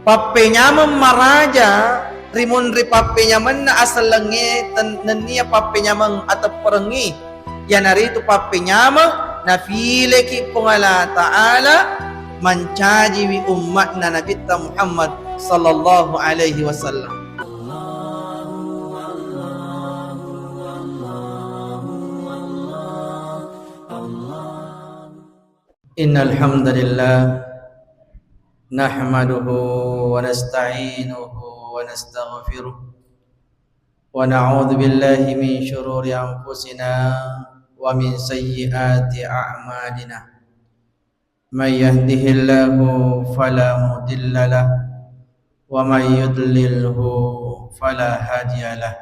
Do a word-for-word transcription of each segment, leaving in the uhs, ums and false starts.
Pappenyameng maraja, rimunri pappenyamenna asellengnge ten-, nennia pappenyameng atepperengngi, iyanaritu pappenyameng nafileki Puang Allah Ta'ala mancajiwi ummatna Nabitta Muhammad sallallahu alaihi wasallam. إن الحمد لله نحمده ونستعينه ونستغفره، ونعوذ بالله من شرور أنفسنا ومن سيئات أعمالنا. من يهده الله فلا مضل له، ومن يضلله فلا هادي له.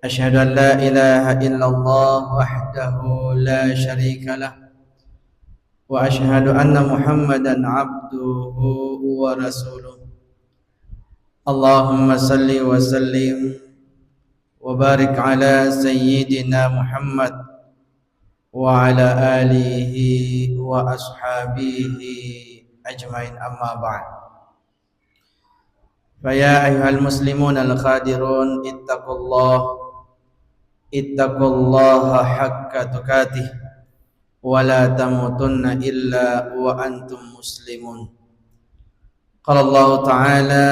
أشهد أن لا إله إلا الله وحده لا شريك له، وأشهد أن محمدا عبده ورسوله. اللهم صل وسلم وبارك على سيدنا محمد وعلى آله وأصحابه أجمعين، أما بعد. فيا أيها المسلمون الحاضرون، اتقوا الله، اتقوا الله حق تقاته، ولا تموتن إلا وأنتم مسلمون. قال الله تعالى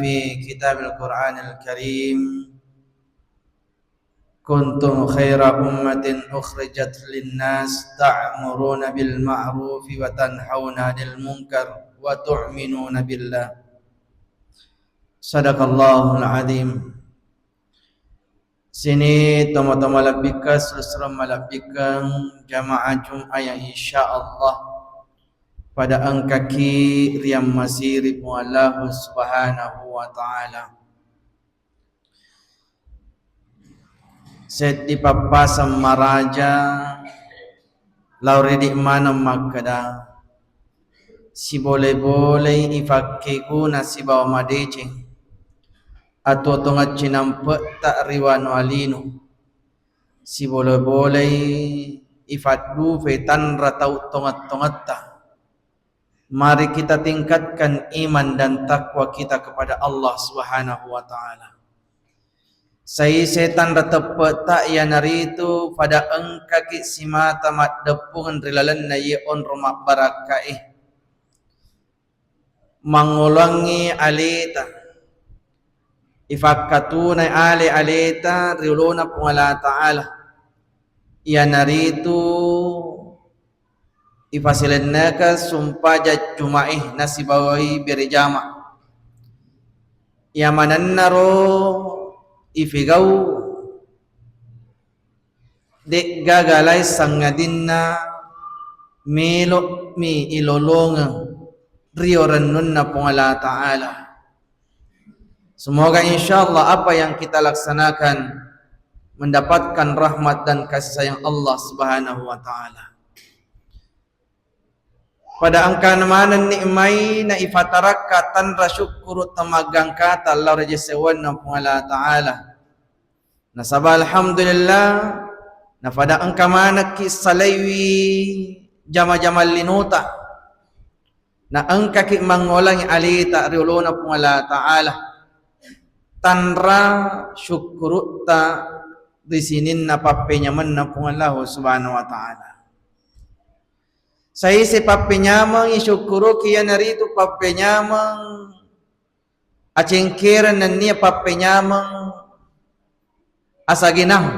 في كتاب القرآن الكريم: كنتم خير أمة أخرجت للناس تأمرون بالمعروف وتنهون عن المنكر وتؤمنون بالله. صدق الله العظيم. Sini tomatoa malebbikkeng, susureng malebbikkeng, jamaah Jumat yang insya Allah pada engkaki riammasiri Puang Allah Subhanahu wa Ta'ala. Seddi pappaseng maraja lao ridi maneng makkeda, sibole-bolei ifakkeguna sibawa madeceng atuo-tuongeng cinampe'ta ri wanua lino, sibole-bolei ifaddufe tanra tau tongeng-tongetta. Mari kita tingkatkan iman dan takwa kita kepada Allah Subhanahu wa Ta'ala. Saise tanra teppe'ta iyanaritu pada engkaki simata maddeppungeng ri lalenna iye onrong mabbarakkae. Mangoloangngi aleta, ifakkatunai ale-aleta ri olona Puang Allah Ta'ala. Iyanaritu ifasilennekeng sumpajang Jumae nasibawai bere jama. Iya manennaro ifigau de'gaga laing sangadinna melo'mi ilolongeng rio rennunna Puang Allah Ta'ala. Semoga insya Allah apa yang kita laksanakan mendapatkan rahmat dan kasih sayang Allah Subhanahu wa Ta'ala. Pada engkana manenni mai na ifatarakka tanra syukkuru tamaggangkata lao ri jese wenna Puang Allah Ta'ala. Nasaba alhamdulillah, nafada engka manekki salaiwi jama-jama linota. Na engkaki mangolangi aleta ri olona Puang Allah Ta'ala. Tanra syukkurutta ri sininna pappenyamenna Puang Allah Subhanahu wa Ta'ala. Saise pappenyameng isukkuruki iyanaritu pappenyameng acengkereng nennia pappenyameng asagenang.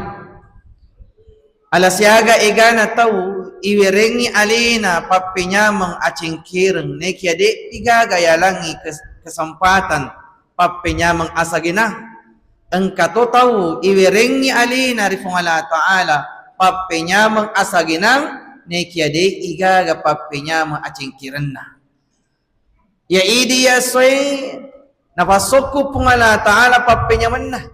Ala siaga egana tau iwerengngi alena pappenyameng acengkereng, nekia de'pi gaga yalangngi kes-, kesempatan pappenyameng asagenang. Engka to tau iwerengngi alena ri Puang Allah Ta'ala pappenyameng asagenang, nekia de'i gaga pappenyameng acengkerenna. Iya idi iya essoe nafassokku Puang Allah Ta'ala pappenyamenna.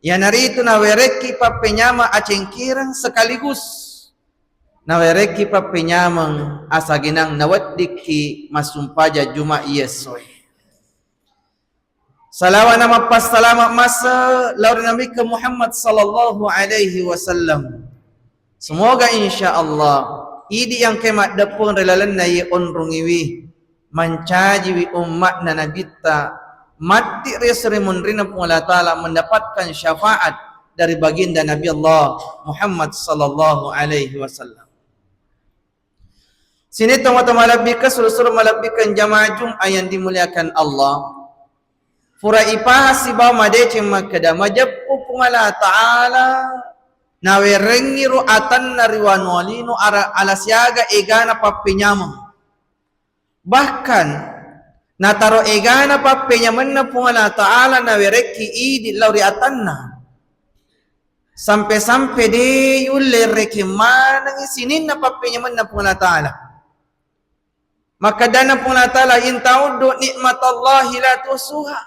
Iyanaritu nawerekki pappenyameng acengkereng sekaligus nawerekki pappenyameng asagenang naweddikki massumpaja Juma iya essoe. Salawa na mappassalama mase lao ri Nabitta Muhammad sallallahu alaihi wasallam. Semoga insya Allah idi engkae maddeppung ri lalenna iye onrongiwi. mancajiwi umma'na Nabitta matti ri esso ri munrinna Puang Allah Ta'ala mendapatkan syafaat dari baginda Nabi Allah Muhammad sallallahu alaihi wasallam. Sining tomatoa malebbikeng, sulu-sulu malebbikeng jamaah Jumat yang dimuliakan Allah. Pura ipahang sibawa madeceng makkeda, majeppu Puang Allah Ta'ala nawerengngi ro atanna ri wanua lino ara-, ala siaga egana pappenyameng. Bahkan nataro egana pappenyamenna Puang Allah Ta'ala nawerekki idi lao ri atanna. Sampe-sampe de yulle rekeng manengngi sininna pappenyamenna Puang Allah Ta'ala. Makkedana Puang Allah Ta'ala, "In ta'uddu ni'matallahi la tuhsuha."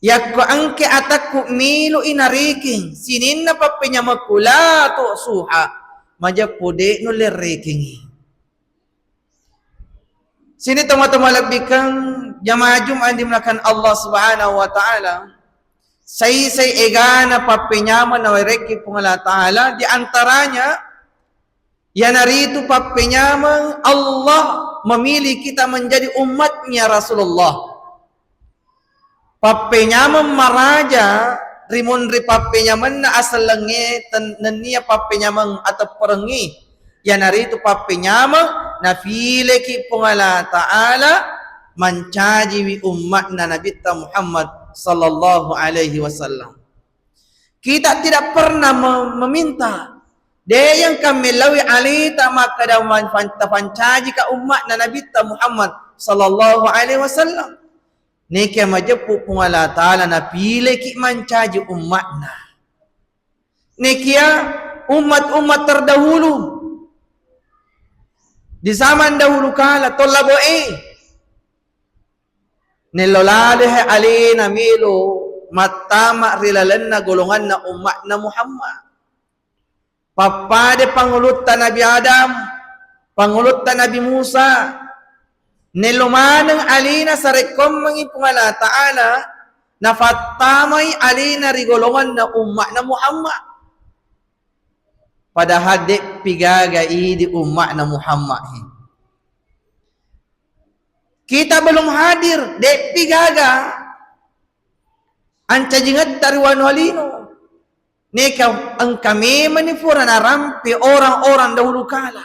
Yakko engke atakku milui narekeng sininna pappenyamekku, la tuhsuha, majeppu de nulle rekengngi. Sining tomatoa malebbikeng jamaah Jumat yang dimuliakan Allah Subhanahu wa Ta'ala, saisai egana pappenyameng nawerekki Puang Allah Ta'ala, di antaranya iyanaritu pappenyameng Allah memilih kita menjadi umatnya Rasulullah. Pappenyameng maraja ri munri pappenyamenna asellengnge ten-, nennia pappenyameng atepperengngi, iyanaritu pappenyameng nafileki Puang Allah Ta'ala mancajiwi umma'na Nabitta Muhammad sallallahu alaihi wasallam. Kita tidak pernah me-, meminta. De yang kami lawi alita makkeda man-, fan-, tafancajika umma'na Nabitta Muhammad sallallahu alaihi wasallam. Nekia majeppu Puang Allah Ta'ala napileki mancaji umma'na. Nekia umat-umat terdahulu di zaman dahulu kala, tolla boe. Nello lalehe alena melo mattama ri lalenna golonganna umma'na Muhammad. Pappada pangulutta Nabi Adam, pangulutta Nabi Musa, nello maneng alena sarekkoammengngi Puang Allah Ta'ala, nafattamai alena ri golonganna umma'na Muhammad. Padahal de'pi gaga idi umma'na Muhammad he. Kita belum hadir, de'pi gaga ancajingetta ri wanua lino. Neka engka memeni pura narampe orang-orang dahulu kala.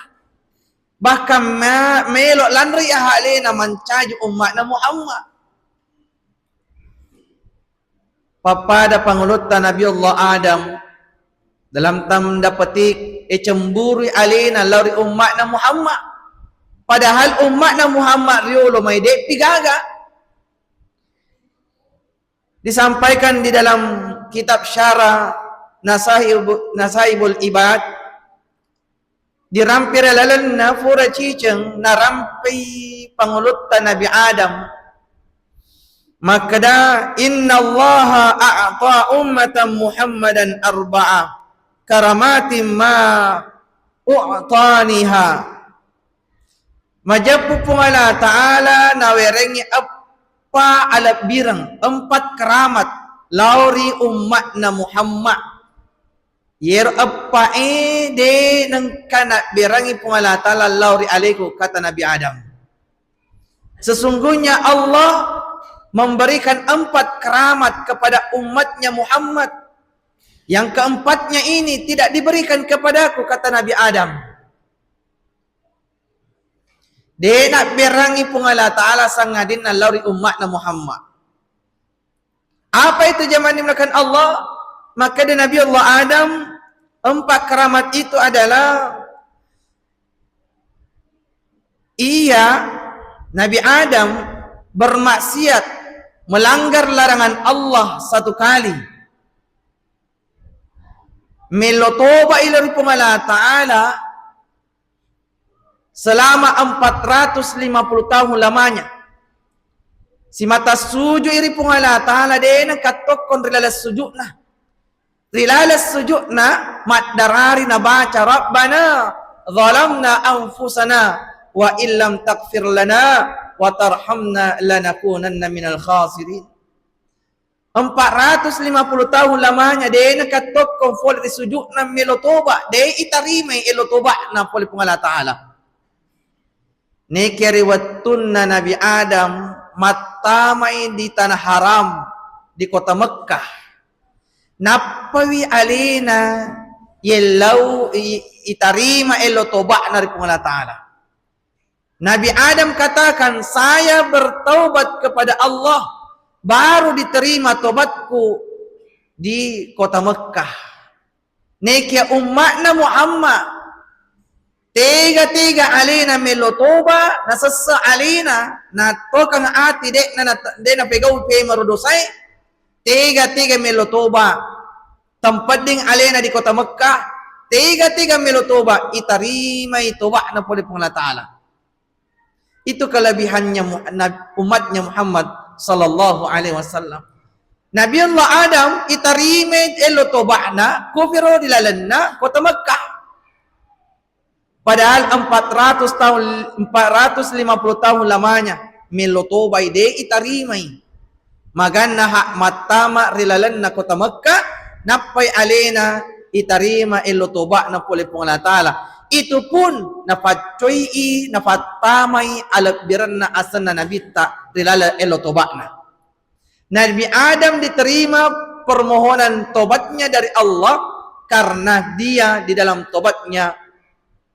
Bahkan ma-, melo lanri aha alena mancaji umma'na Muhammad. Pappada pangulutta Nabi Allah Adam dalam tanda petik, e, cemburui alena lao ri umma'na Muhammad. Padahal umma'na Muhammad riolo mai de'pi gaga. Disampaikan di dalam kitab syarah Nasaib-, Nasaibul Ibad, dirampe ri lalenna pura ciceng narampai pangulutta Nabi Adam. Makkeda, "Innallaha a'ta ummatan Muhammadan arba'a karamatin ma u'taniha." Majeppu Puang Allah Ta'ala nawerengngi eppa alebbireng, empat keramat lao ri umma'na Muhammad. Yero eppa e de nengka nabberangi Puang Allah Ta'ala lao ri aleku, kata Nabi Adam. Sesungguhnya Allah memberikan empat keramat kepada umatnya Muhammad. Yang keempatnya ini tidak diberikan kepadaku, kata Nabi Adam. De nabberangi Puang Allah Ta'ala sangadinna lao ri umma'na Muhammad. Apa itu jamaah dimuliakan Allah? Makkeda Nabi Allah Adam, empat keramat itu adalah ia, Nabi Adam, bermaksiat, melanggar larangan Allah satu kali. Melo toba ila ri Puang Allah Ta'ala selama empat ratus lima puluh tahun lamanya. Simata sujud iri Puang Allah Ta'ala, de nengka tokkong ri laleng sujudna. Ri laleng sujudna maddarari nabaca, "Rabbana zalamna anfusana wa illam taghfir lana wa tarhamna lanakunanna minal khasirin." Empat ratus lima puluh tahun lamanya, de nengka tokkong fole ri sujudna melo toba, de itarimai elo tobana fole Puang Allah Ta'ala. Nekia ri wettunna Nabi Adam mattamai di tanah haram, di kota Mekkah, nappawi alena yellau i-, itarima ello toba'na ri Puang Allah Ta'ala. Nabi Adam katakan, "Saya bertaubat kepada Allah, baru diterima tobatku di kota Mekkah." Nekia umma'na Muhammad tega-tega alena melo toba, nasessa alena, natokang ati, de'na, de'na pegau pemaro dosae, tega-tega melo toba, tempedding alena di kota Mekkah, tega-tega melo toba, itarimai toba'na pole Puang Allah Ta'ala. Itu kelebihannya mu-, nab-, umatnya Muhammad sallallahu alaihi wasallam. Nabi Allah Adam itarime ello toba'na kufiro di lalenna kota Mekkah. Padahal empat ratus tahun, empat ratus lima puluh tahun lamanya, melo tobai de itarimai. Maganna hak mattama ri lalenna kota Mekkah, nappai alena itarima ello toba'na pole Puang Allah Ta'ala. Itu pun napaccoi, napattamai alebbirenna asenna nabitta ri laleng ello toba'na. Nabi Adam diterima permohonan tobatnya dari Allah karena dia di dalam tobatnya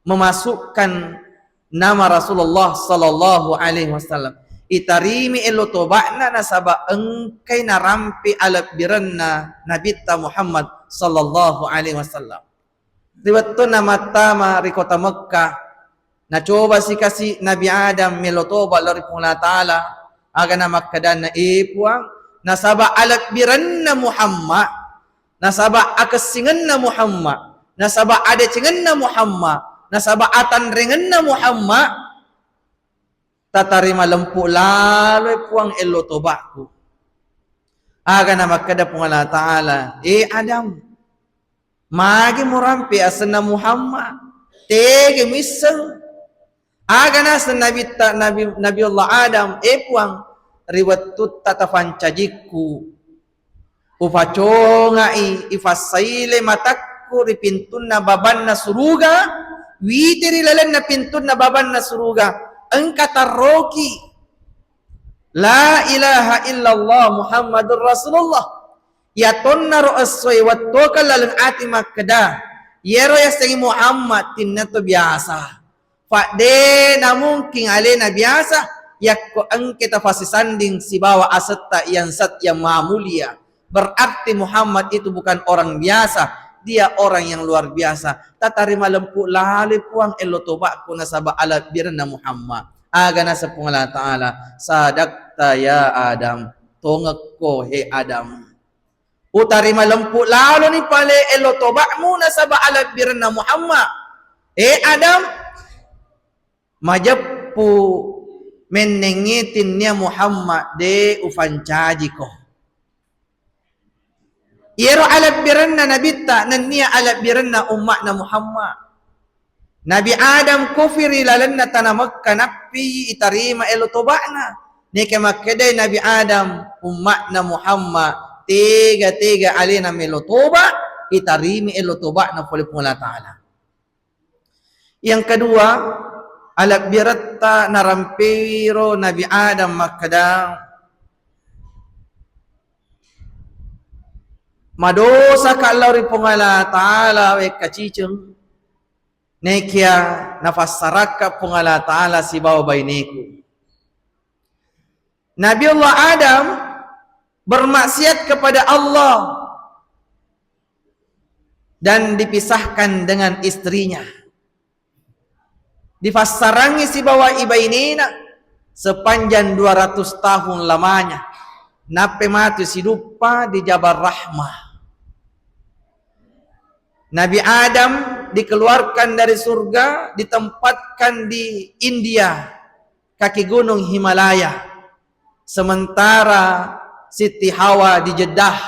memasukkan nama Rasulullah sallallahu alaihi wasallam. Itarimi ello toba'na nasaba engkai narampi alebbirenna Nabitta Muhammad sallallahu alaihi wasallam. Ri wettunna mattama ri kota Mekkah, nacoba sikasi Nabi Adam melo toba lao ri Puang Allah Ta'ala. Aga namakkedanna, "E Puang, nasaba alebbirenna Muhammad, nasaba akessingenna Muhammad, nasaba adecengenna Muhammad, nasaba atanrengenna Muhammad, tatarima lempu laloi Puang ello toba'ku." Aga namakkeda Puang Allah Ta'ala, "E Adam, magi murampe asenna Muhammad? Tege muisseng?" Aga naseng Nabitta, Nabi, Nabiullah Adam, "E Puang, ri wettutta tafancajikku, ufacongai, ifassaile matakku ri pintunna babanna suruga, witi ri lalenna pintunna babanna suruga, engka tarroki, 'La ilaha illallah Muhammadur Rasulullah.'" Iyatonnaro essoe wettokeng laleng ati makkeda, "Iyaro yasengnge Muhammad tinnato biasa." Fa de namungking alena biasa, yakko engke tafasisanding sibawa asetta yang zat yang maha mulia. Berarti Muhammad itu bukan orang biasa, dia orang yang luar biasa. Tatarima lempu laloi Puang ello toba'ku nasaba alebbirenna Muhammad. Aga naseng Puang Allah Ta'ala, "Sadakta ya Adam, tongekko he Adam. Utarima lempu laloni pale ello toba'mu nasaba alebbirenna Muhammad. E Adam, majeppu mennengnge tinnia Muhammad de ufancajiko." Iyaro alebbirenna Nabitta nennia alebbirenna umma'na Muhammad. Nabi Adam kufi ri lalenna tana Mekka, nappi itarima elo toba'na. Neke makkedai Nabi Adam, umma'na Muhammad, tega-tega alena melo toba, itarimi elo toba'na pole Puang Allah Ta'ala. Yang kedua, alebbiretta narampewiro Nabi Adam makkeda, madosaka lao ri Puang Allah Ta'ala wekka ciceng. Nekia nafassarakka Puang Allah Ta'ala sibawa baineku. Nabiullah Adam bermaksiat kepada Allah dan dipisahkan dengan istrinya. Difassarangi sibawa ibainena sepanjang dua ratus tahun lamanya. Nappe matu siduppa di Jabal Rahmah. Nabi Adam dikeluarkan dari surga, ditempatkan di India, kaki gunung Himalaya. Sementara Siti Hawa di Jeddah.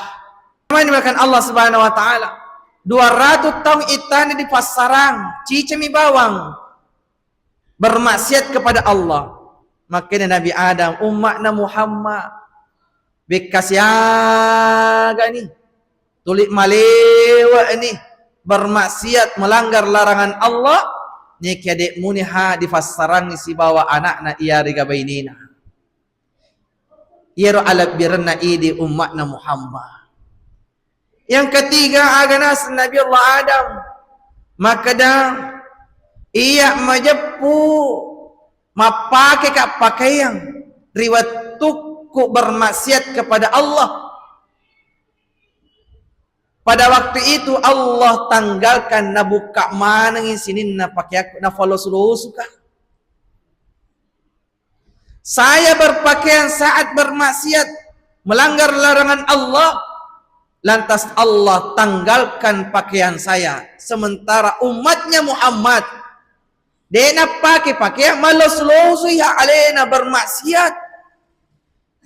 Mani makan Allah Subhanahu wa Ta'ala. Dua ratus tahun ittana dipassarang, cicemi bawang, bermaksiat kepada Allah. Makanya Nabi Adam, umma'na Muhammad, bekka siaga ni, tuli malewa ni, bermaksiat, melanggar larangan Allah, Neke de' muni ha difassarangi sibawa ana'na iyarega bainena. Iyaro alebbirenna idi umma'na Muhammad. Yang ketiga, aga naseng Nabi Allah Adam. Makkeda, iya majeppu mappakeka pakaian ri wettukku bermaksiat kepada Allah. Pada waktu itu Allah tanggalkan, nabukka manengi sininna pakeakku, nafalosu-losuka. Saya berpakaian saat bermaksiat, melanggar larangan Allah, lantas Allah tanggalkan pakaian saya. Sementara umatnya Muhammad, de' nappake pakaian, malosu-losui ha alena bermaksiat.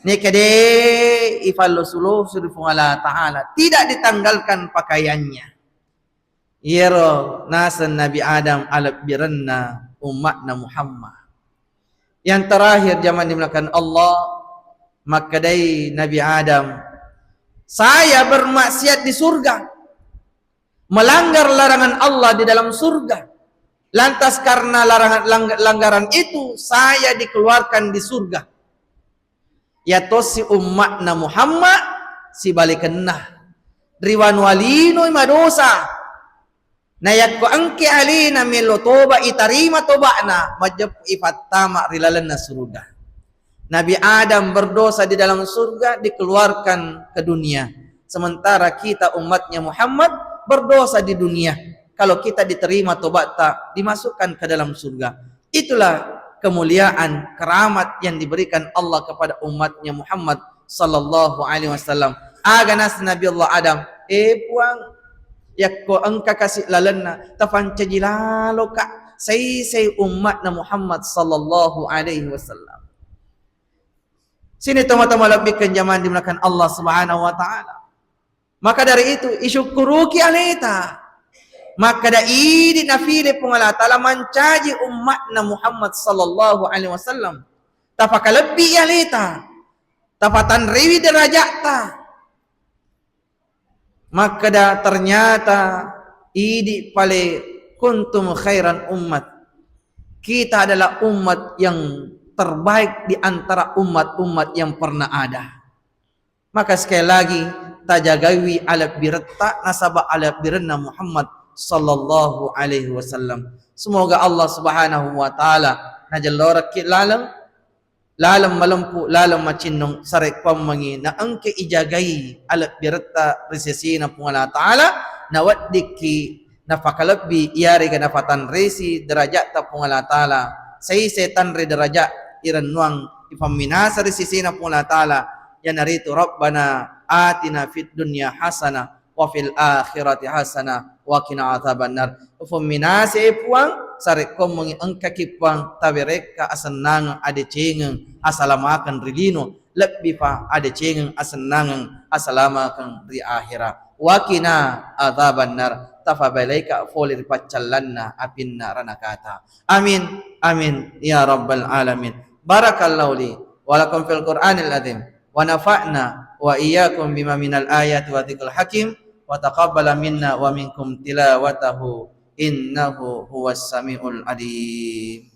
Neke de' ifallosu-losu ri Puang Allah Ta'ala, tidak ditanggalkan pakaiannya. Iyaro naseng Nabi Adam alebbirenna umma'na Muhammad. Yang terakhir, jamaah dimuliakan Allah, makkedai Nabi Adam, "Saya bermaksiat di surga, melanggar larangan Allah di dalam surga. Lantas karena larangan, lang-, langgaran itu, saya dikeluarkan di surga." Yatossi umma'na Muhammad sibalikenna. Ri wanua linoi madosa. Na yakko engke alena melo toba, itarima toba'na, majeppu ifattama ri lalenna suruga. Nabi Adam berdosa di dalam surga, dikeluarkan ke dunia. Sementara kita umatnya Muhammad berdosa di dunia. Kalau kita diterima tobatta, dimasukkan ke dalam surga. Itulah kemuliaan, keramat yang diberikan Allah kepada umatnya Muhammad sallallahu alaihi wasallam. Aga naseng Nabi Allah Adam, "Eh Puang, yakko engka kasi lalenna, tafancaji laloka, saisai ummatna Muhammad sallallahu alaihi wasallam." Sini tomatoa malebbikkeng jamaah dimuliakan Allah Subhanahu wa Ta'ala. Maka dari itu, isyukkuruki aleta. Makkeda idi nafile Puang Allah Ta'ala mancaji umma'na Muhammad sallallahu alaihi wasallam. Tafakalebbi aleta. Tafatanrewi deraja'ta. Makkeda ternyata idi pale kuntum khairan ummat. Kita adalah umat yang terbaik di antara umat-umat yang pernah ada. Maka sekali lagi, tajagaiwi alebbiretta nasaba alebbirenna Muhammad sallallahu alaihi wasallam. Semoga Allah Subhanahu wa Ta'ala najellorekki laleng, laleng malempu, laleng macinnong, sarekkuammengi naengke ijagai alebbiretta ri sesena Puang Allah Ta'ala, naweddikki nafakalebbi iyarega nafatanresi deraja'ta Puang Allah Ta'ala. Saisai tanre deraja irennuang ifamminasa ri sisina Puang Allah Ta'ala, iyanaritu Rabbana atina fid dunya hasanah wa fil akhirati hasanah wa qina adzabannar. Ufamminasa e Puang, sarekkoammengi engkaki Puang tawerekka asennangeng, adecengeng, asalamakeng ri lino, lebbipa adecengeng, asennangeng, asalamakeng ri ahera. Wa qina adzabannar, tafabelaika fole ri paccallanna apinna ranakata. Amin, amin, ya rabbal alamin. Barakallahu li wa lakum fil Qur'anil azim, wa nafa'na wa iyyakum bima minal ayati wa dzikril hakim, wa taqabbala minna wa minkum tilawatahu, innahu huwas samiul alim.